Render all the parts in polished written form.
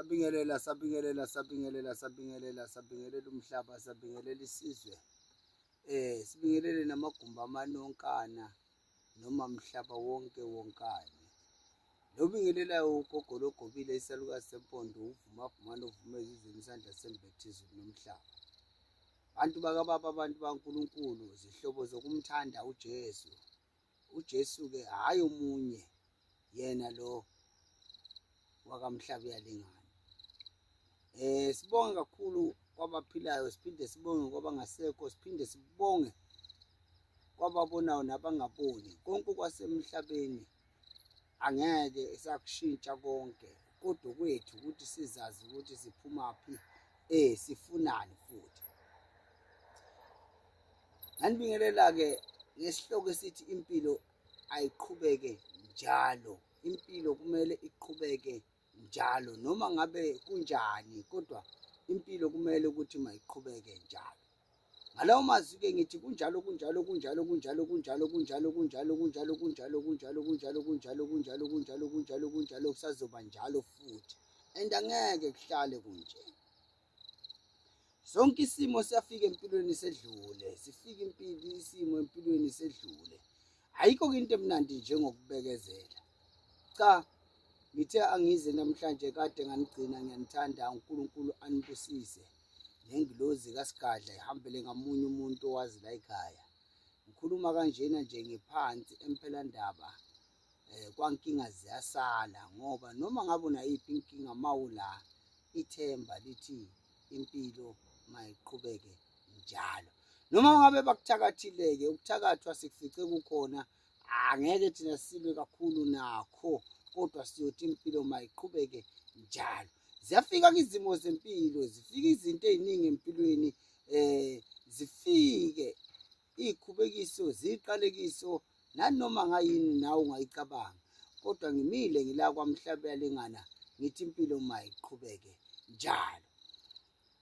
Sabingelela, sabingelela, sabingelela, sabingelela, sabingelela umhlaba, sabingelela isizwe. Sibingelele namagumbi amanonkana noma mhlaba wonke wonkana. Lobingelelayo ugogo logobile isalukazi sempondo uvuma vumana ovuma ezizweni isandla sembethe izulu nomhlaba. Bantu bakababa, abantu baNkulunkulu, zihlobo zokumthanda uJesu. uJesu-ke hhayi omunye, yena lo wakamhlaba uyalingana. Sibonge kakhulu kwabaphilayo, siphinde sibonge kwabangasekho, siphinde sibonge kwababonayo nabangaboni. Konke kwasemhlabeni angeke sakushintsha konke, kodwa kwethu ukuthi sizazi ukuthi siphumaphi, sifunani futhi. Nganibingelela-ke ngesihloko esithi impilo ayiqhubeke njalo. Impilo kumele iqhubeke njalo noma ngabe kunjani, kodwa impilo kumele ukuthi mayiqhubeke njalo. Ngalawo mazwi-ke ngithi kunjalo, kunjalo, kunjalo, kunjalo, kunjalo, kunjalo, kunjalo, kunjalo, kunjalo, kunjalo, kunjalo, kunjalo, kunjalo, kunjalo, kunjalo, kunjalo, kusazoba njalo futhi. And angeke kuhlale kunje. Sonke isimo siyafika empilweni sedlule, sifika impilo isimo empilweni sedlule. Ayikho into emnandi njengokubekezela. Cha, ngithe angize namhlanje, kade nganigcina, ngiyanithanda, uNkulunkulu anibusise. Nengilozi kaSigadla ihambele ngamunye umuntu owazi la ekhaya. Ngikhuluma kanjena nje ngiphansi emphelandaba, kwankinga ziyasala, ngoba noma ngabe unayiphi inkinga mawula ithemba lithi impilo mayiqhubeke njalo. Noma ngabe bakuthakathile-ke, ukuthakathwa sikufice kukhona, angeke thina silwe kakhulu nakho, kodwa siyothi impilo mayiqhubeke njalo. Ziyafika izimo zempilo, zifika izinto ey'ningi empilweni, zifike iy'khubekiso, ziqalekiso, nanoma ngayini nawe ungayicabanga. Kodwa ngimile ngila kwamhlaba uyalingana, ngithi impilo mayiqhubeke njalo.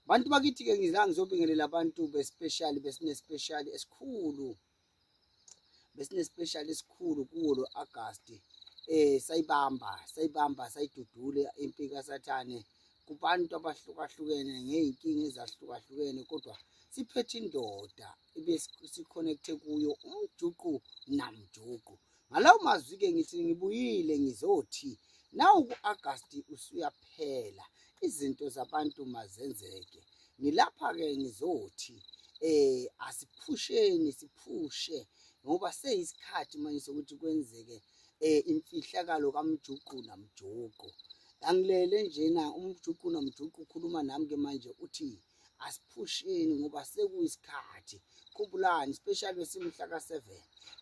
Bantu bakithi-ke, ngila ngizobingelela abantu be-special, besine-special esikhulu, besine-special esikhulu kuwo lo August. Sayibamba, sayibamba, sayidudule impi kaSathane kubantu abahlukahlukene ngey'nkinga ezahlukahlukene, kodwa siphethe indoda ibe si-connect-e kuyo umjuqu namjuqu. Ngalawo mazwi-ke ngithi ngibuyile ngizothi nawu ku-August usuyaphela, izinto zabantu mazenzeke. Ngilapha-ke ngizothi asiphusheni, siphushe, ngoba seyisikhathi manje sokuthi kwenzeke imfihlakalo kamjuqu namjuqu. Angilele njena, umjuqu namjuqu ukhuluma nami-ke manje uthi asiphusheni ngoba sekuyisikhathi. Khumbulani, special besimhla ka-7,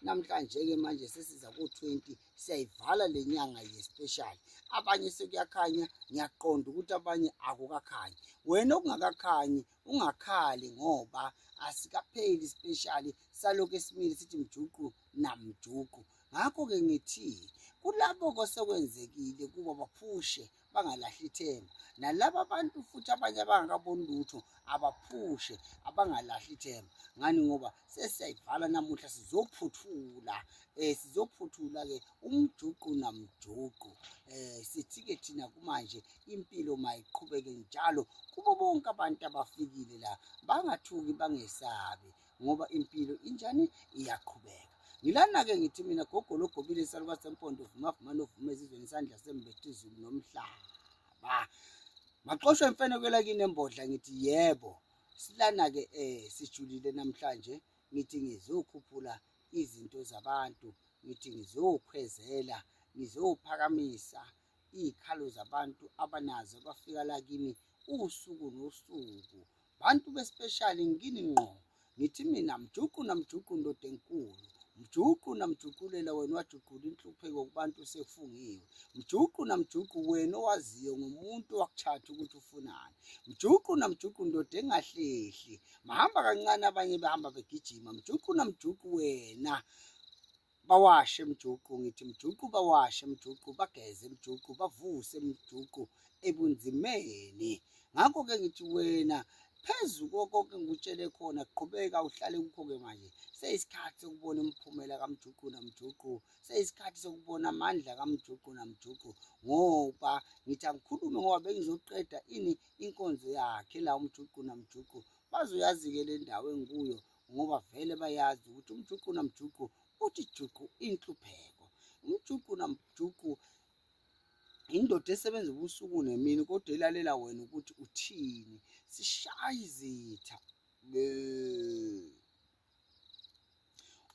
namhlanje-ke manje sesiza ku-20, siyayivala le nyanga ye-special. Abanye sekuyakhanya, ngiyaqonda ukuthi abanye akukakhanyi. Wena okungakakhanyi ungakhali, ngoba asikapheli special, salokhu esimile sithi mjuqu namjuqu. Ngakho-ke ngithi kulabo kosekwenzekile kuba baphushe, bangalahli ithemba. Nalaba abantu futhi abanye abangakaboni lutho abaphushe, abangalahli ithemba. Ngani? Ngoba sesiyayivala namuhla, sizophuthula, sizophuthula-ke umjuqu namjuqu. Sithi-ke thina kumanje impilo mayiqhubeke njalo kubo bonke abantu abafikile la, bangathuki, bangesabi, ngoba impilo injani, iyaqhubeka. Ngilana-ke ngithi mina gogo logobile isalukazi sempondo, vuma vumana ovuma ezizweni isandla sembethe izulu nomhlaba. Maxoshwe imfene kwelakini embodla, ngithi yebo. Silana-ke sijulile namhlanje, ngithi ngizokhuphula izinto zabantu, ngithi ngizokhwezela, ngizophakamisa iy'khalo zabantu abanazo abafika la kimi usuku nosuku. Bantu be-special ngini ngqo, ngithi mina mjuqu namjuqu ndoda enkulu, mjuqu namjuqulela wena wajuqula inhlupheko kubantu sekufungiwe, mjuqu namjuqu wena owaziyo ngomuntu owakutshatha ukuthi ufunani, mjuqu namjuqu ndoda engahlehli, mahamba kancane abanye behamba begijima, mjuqu namjuqu wena bawashe mjuqu, ngithi mjuqu bawashe mjuqu, bageze mjuqu, bavuse mjuqu ebunzimeni. Ngakho-ke ngithi wena Phezu konke ngikutshele khona, qhubeka uhlale kukho-ke manje. Seyisikhathi sokubona imiphumela kaMjuqu namjuqu, seyisikhathi sokubona amandla kaMjuqu namjuqu, ngoba ngithi angikhulume ngoba bengizoqeda ini inkonzo yakhe la uMjuqu namjuqu. Bazoyazi-ke le ndawo engikuyo ngoba vele bayazi ukuthi uMjuqu namjuqu uthi juqu inhlupheko. UMjuqu namjuqu indoda esebenza ubusuku nemini kodwa ilalela wena ukuthi uthini. Sishaya izitha.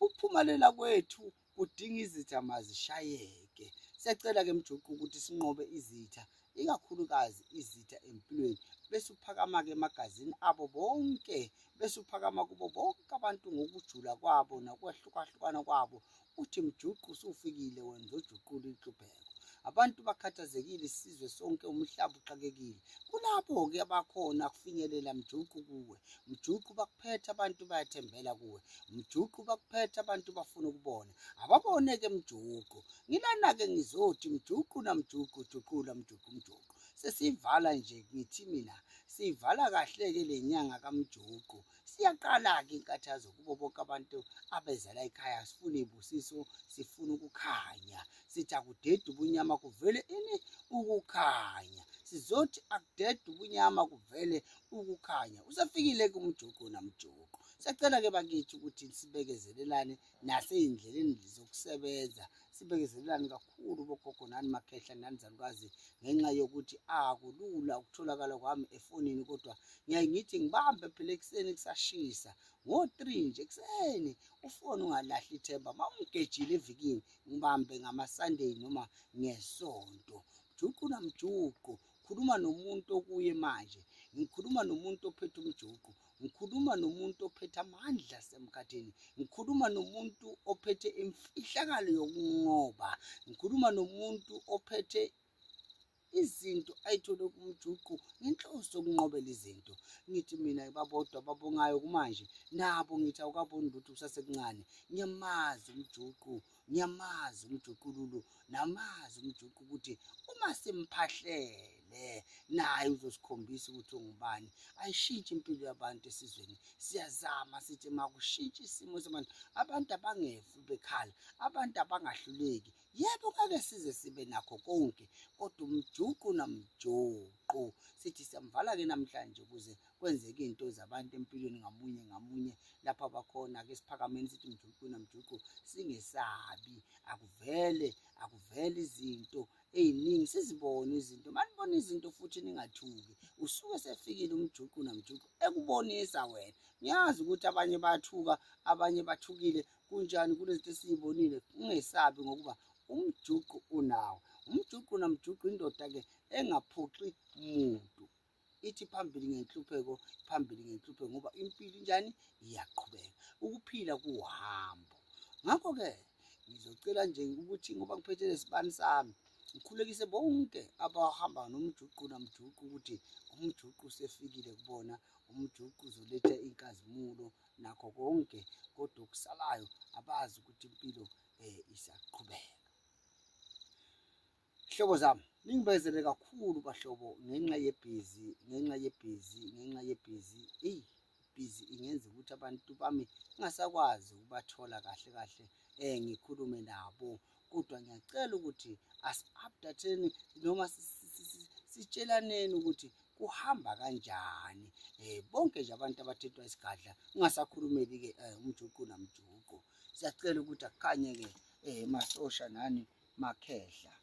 Ukuphumelela kwethu kudinga izitha mazishayeke. Siyacela-ke Mjuqu ukuthi sinqobe izitha, ikakhulukazi izitha empilweni, bese uphakama-ke emagazini abo bonke, bese uphakama kubo bonke abantu ngokujula kwabo nokwehlukahlukana kwabo. Uthi Mjuqu usufikile wena uzojuqula inhlupheko. Abantu bakhathazekile, isizwe sonke, umhlaba uxakekile. Kulapho-ke abakhona kufinyelela Mjuqu kuwe. Mjuqu bakuphethe abantu bayathembela kuwe. Mjuqu bakuphethe abantu bafuna ukubona. Ababone-ke Mjuqu. Ngilana-ke ngizothi Mjuqu namjuqu, juqula Mjuqu mjuqu. Sesivala nje ngithi mina, sivala kahle-ke le nyanga kaMjuqu. Siyaqala-ke inkathazo kubo bonke abantu abezala ekhaya. Sifuna izibusiso, sifuna ukukhanya. Sithi akudede ubunyama kuvele ini ukukhanya. Sizothi akudede ubunyama kuvele ukukhanya. Usefikile-ke uMjuqu namjuqu. Siyacela-ke bakithi ukuthi sibekezelelane nasey'ndleleni zokusebenza. Sibekezelelane kakhulu bogogo nani makhehla nani zalukazi, ngenxa yokuthi akulula ukutholakala kwami efonini, kodwa ngiyaye ngithi ngibambe phela ekuseni kusashisa ngo-3 nje ekuseni ufone, ungalahli ithemba. Uma ungigejile evikini ngibambe ngama-Sunday noma ngesonto. Mjuqu namjuqu, khuluma nomuntu okuye manje. Ngikhuluma nomuntu ophethe umjuqu, ngikhuluma nomuntu ophethe amandla asemkhathini, ngikhuluma nomuntu ophethe imfihlakalo yokunqoba, ngikhuluma nomuntu ophethe izinto ayithole kumjuqu ngenhloso yokunqobela izinto. Ngithi mina babodwa babongayo kumanje, nabo ngithi awukaboni lutho kusasekuncane. Ngiyamazi umjuqu, ngiyamazi umjuqululu, namazi umjuqu ukuthi uma simphahlele naye uzosikhombisa ukuthi ungubani. Ayishintshe impilo yabantu esizweni. Siyazama sithi makushintshe isimo sabantu, abantu abangefi bekhala, abantu abangahluleki. Yebo, ngeke size sibe nakho konke, kodwa umjuqu namjuqu sithi siyamvala-ke namhlanje ukuze kwenzeke iy'nto zabantu empilweni ngamunye ngamunye lapho abakhona-ke. Siphakameni sithi mjuqu namjuqu, singesabi. Akuvele akuvele izinto ey'ningi, sizibone izinto. Manibona izinto futhi ningathuki, usuke sefikile umjuqu namjuqu ekubonisa wena. Ngiyazi ukuthi abanye bayathuka, abanye bathukile, kunjani kulezinto esiyibonile. Ungesabi ngokuba umjuqu unawo. Umjuqu namjuqu indoda-ke engaphoxi muntu. Ithi phambili ngenhlupheko, phambili ngenhlupheko, ngoba impilo injani, iyaqhubeka. Ukuphila kuhambo. Ngakho-ke ngizocela nje ukuthi ngoba ngiphethe lesibani sami, ngikhulekise bonke abahamba nomjuqu namjuqu ukuthi umjuqu usefikile kubona. Umjuqu uzoletha inkazimulo nakho konke, kodwa okusalayo abazi ukuthi impilo isaqhubeka. Hlobo zami, ningibekezele kakhulu bahlobo ngenxa yebhizi, ngenxa yebhizi, ngenxa yebhizi. Eyi, ibhizi ingenza ukuthi abantu bami ngingasakwazi ukubathola kahle kahle, ngikhulume nabo. Kodwa ngiyacela ukuthi asi-updateni noma sitshelaneni ukuthi kuhamba kanjani. Bonke nje abantu abathethwa isigadla, ungasakhulumeli-ke umjuqu namjuqu. Siyacela ukuthi akukhanye-ke masosha nani makhehla.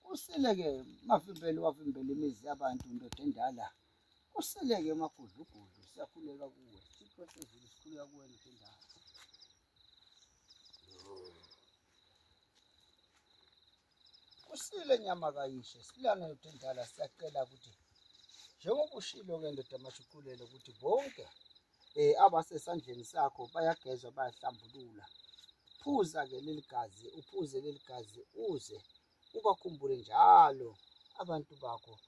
Kusile-ke mavimbeli, wavimbela imizi yabantu ndoda endala. Kusile-ke magudlugudlu, siyakhuleka kuwe. Thixo sezulu, sikhuleka kuwe ndoda endala. Kusile nyama kayishe, silana ndoda endala, siyacela ukuthi njengoba ushilo-ke ndoda mashuqulele ukuthi bonke abasesandleni sakho bayagezwa, bayahlambulula. Phuza-ke leli gazi, uphuze leli gazi uze ubakhumbule njalo abantu bakho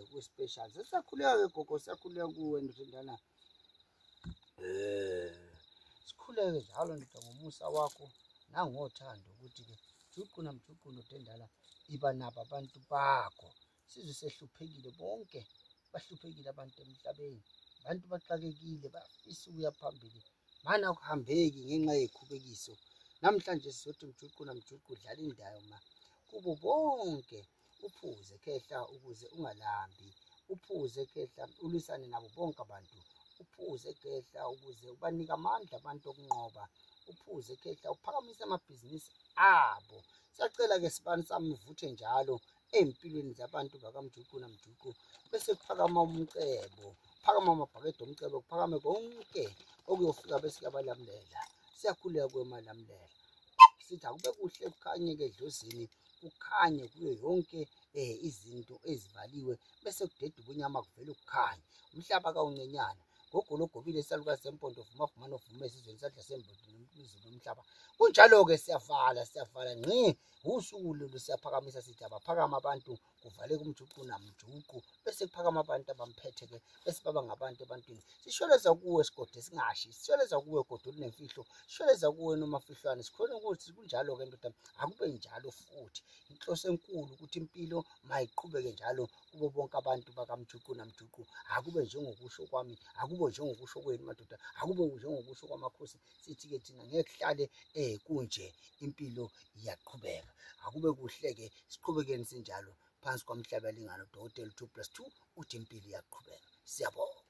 kwi-special. Sesiyakhuleka-ke gogo, siyakhuleka kuwe ndoda endala. Sikhuleke njalo ndoda ngomusa wakho nangothando ukuthi-ke juqu namjuqu ndoda endala, iba nabo abantu bakho. Sizwe sehluphekile bonke Bahluphekile abantu emhlabeni, abantu baxakekile, bafisa ukuya phambili, mana akuhambeki ngenxa yey'khubekiso. Namhlanje sizothi mjuqu namjuqu dlala indawo ma kubo bonke, uphuze khehla ukuze ungalambi, uphuze khehla ulwisane nabo bonke abantu, uphuze khehla ukuze ubanike amandla abantu okunqoba, uphuze khehla uphakamise amabhizinisi abo. Siyacela-ke sibani sami uvuthe njalo ey'mpilweni zabantu bakaMjuqu naMjuqu, bese kuphakama umcebo, kuphakama amabhakede omcebo, kuphakame konke okuyofika bese kuyabalamlela. Siyakhuleka kuwe Malamlela, sithi akube kuhle kukhanye-ke edlozini, kukhanye kuyo yonke izinto ezivaliwe, bese kudeda ubunyama kuvele ukukhanya. Umhlaba kawuncenyana gogologobile isalukazi sempondo vuma vuma novume esizweni isandla sembondo nomzulu womhlaba. Kunjalo-ke siyavala, siyavala ngqi usuku lolu, siyaphakamisa sithi abaphakama abantu, kuvaleke umjuqu namjuqu, bese kuphakama abantu abamphethe-ke, bese baba ngabantu ebantwini. Sishweleza kuwe sigodi esingashi, sishweleza kuwe godi olunemfihlo, sishweleza kuwe nomafihlwane. Sikhona ukuthi kunjalo-ke ndoda, akube njalo futhi. Inhloso enkulu ukuthi impilo mayiqhubeke njalo kubo bonke abantu bakaMjuqu namjuqu. Akube njengokusho kwami, akube njengokusho kwenu madoda, akube njengokusho kwamakhosi. Sithi-ke thina ngeke kuhlale kunje, impilo iyaqhubeka. Akube kuhle-ke, siqhubekeni sinjalo phansi kwamhlaba lingano. Dokotela 2 plus 2 uthi impilo iyaqhubeka. Siyabonga.